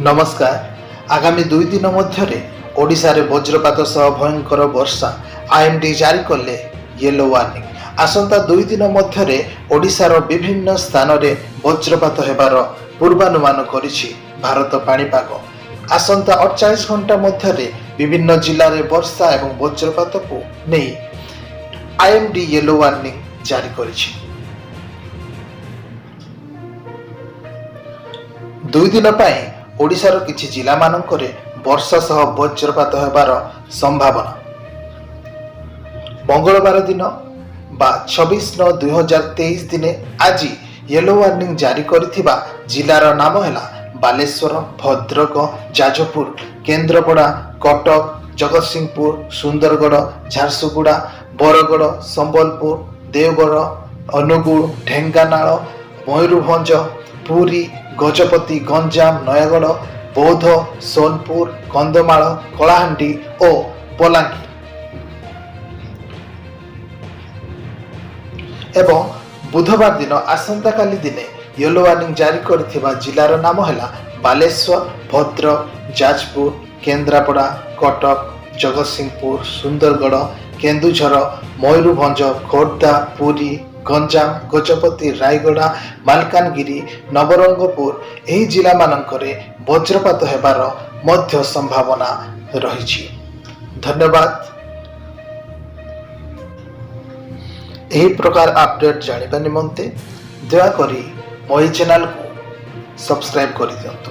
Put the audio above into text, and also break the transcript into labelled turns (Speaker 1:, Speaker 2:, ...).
Speaker 1: ନମସ୍କାର। ଆଗାମୀ 2 ଦିନ ମଧ୍ୟରେ ଓଡ଼ିଶାରେ ବଜ୍ରପାତ ସହ ଭୟଙ୍କର ବର୍ଷା। ଆଇଏମ୍ଡି ଜାରି କଲେ ୟେଲୋ ୱାର୍ଣ୍ଣିଂ। ଆସନ୍ତା 2 ଦିନ ମଧ୍ୟରେ ଓଡ଼ିଶାର ବିଭିନ୍ନ ସ୍ଥାନରେ ବଜ୍ରପାତ ହେବାର ପୂର୍ବାନୁମାନ କରିଛି ଭାରତ ପାଣିପାଗ। ଆସନ୍ତା 48 ଘଣ୍ଟା ମଧ୍ୟରେ ବିଭିନ୍ନ ଜିଲ୍ଲାରେ ବର୍ଷା ଏବଂ ବଜ୍ରପାତକୁ ନେଇ ଆଇଏମ୍ଡି ୟେଲୋ ୱାର୍ଣ୍ଣିଂ ଜାରି କରିଛି। 2 ଦିନ ପାଇଁ ଓଡ଼ିଶାର କିଛି ଜିଲ୍ଲାମାନଙ୍କରେ ବର୍ଷା ସହ ବଜ୍ରପାତ ହେବାର ସମ୍ଭାବନା। ମଙ୍ଗଳବାର ଦିନ ବା 26/9/2023 ଦିନେ ଆଜି ୟେଲୋ ୱାର୍ଣ୍ଣିଂ ଜାରି କରିଥିବା ଜିଲ୍ଲାର ନାମ ହେଲା ବାଲେଶ୍ୱର, ଭଦ୍ରକ, ଯାଜପୁର, କେନ୍ଦ୍ରାପଡ଼ା, କଟକ, ଜଗତସିଂହପୁର, ସୁନ୍ଦରଗଡ଼, ଝାରସୁଗୁଡ଼ା, ବରଗଡ଼, ସମ୍ବଲପୁର, ଦେଓଗଡ଼, ଅନୁଗୁଳ, ଢେଙ୍କାନାଳ, ମୟୂରଭଞ୍ଜ, ପୁରୀ, ଗଜପତି, ଗଞ୍ଜାମ, ନୟାଗଡ଼, ବୌଦ୍ଧ, ସୋନପୁର, କନ୍ଧମାଳ, କଳାହାଣ୍ଡି ଓ ବଲାଙ୍ଗୀର। ଏବଂ ବୁଧବାର ଦିନ, ଆସନ୍ତାକାଲି ଦିନେ ୟେଲୋ ୱାର୍ଣ୍ଣିଂ ଜାରି କରିଥିବା ଜିଲ୍ଲାର ନାମ ହେଲା ବାଲେଶ୍ୱର, ଭଦ୍ରକ, ଯାଜପୁର, କେନ୍ଦ୍ରାପଡ଼ା, କଟକ, ଜଗତସିଂହପୁର, ସୁନ୍ଦରଗଡ଼, କେନ୍ଦୁଝର, ମୟୂରଭଞ୍ଜ, ଖୋର୍ଦ୍ଧା, ପୁରୀ, ଗଞ୍ଜାମ, ଗଜପତି, ରାୟଗଡ଼ା, ମାଲକାନଗିରି, ନବରଙ୍ଗପୁର। ଏହି ଜିଲ୍ଲାମାନଙ୍କରେ ବଜ୍ରପାତ ହେବାର ମଧ୍ୟ ସମ୍ଭାବନା ରହିଛି। ଧନ୍ୟବାଦ। ଏହି ପ୍ରକାର ଅପଡେଟ୍ ଜାଣିବା ନିମନ୍ତେ ଦୟାକରି ମୋ ଏହି ଚ୍ୟାନେଲକୁ ସବସ୍କ୍ରାଇବ୍ କରିଦିଅନ୍ତୁ।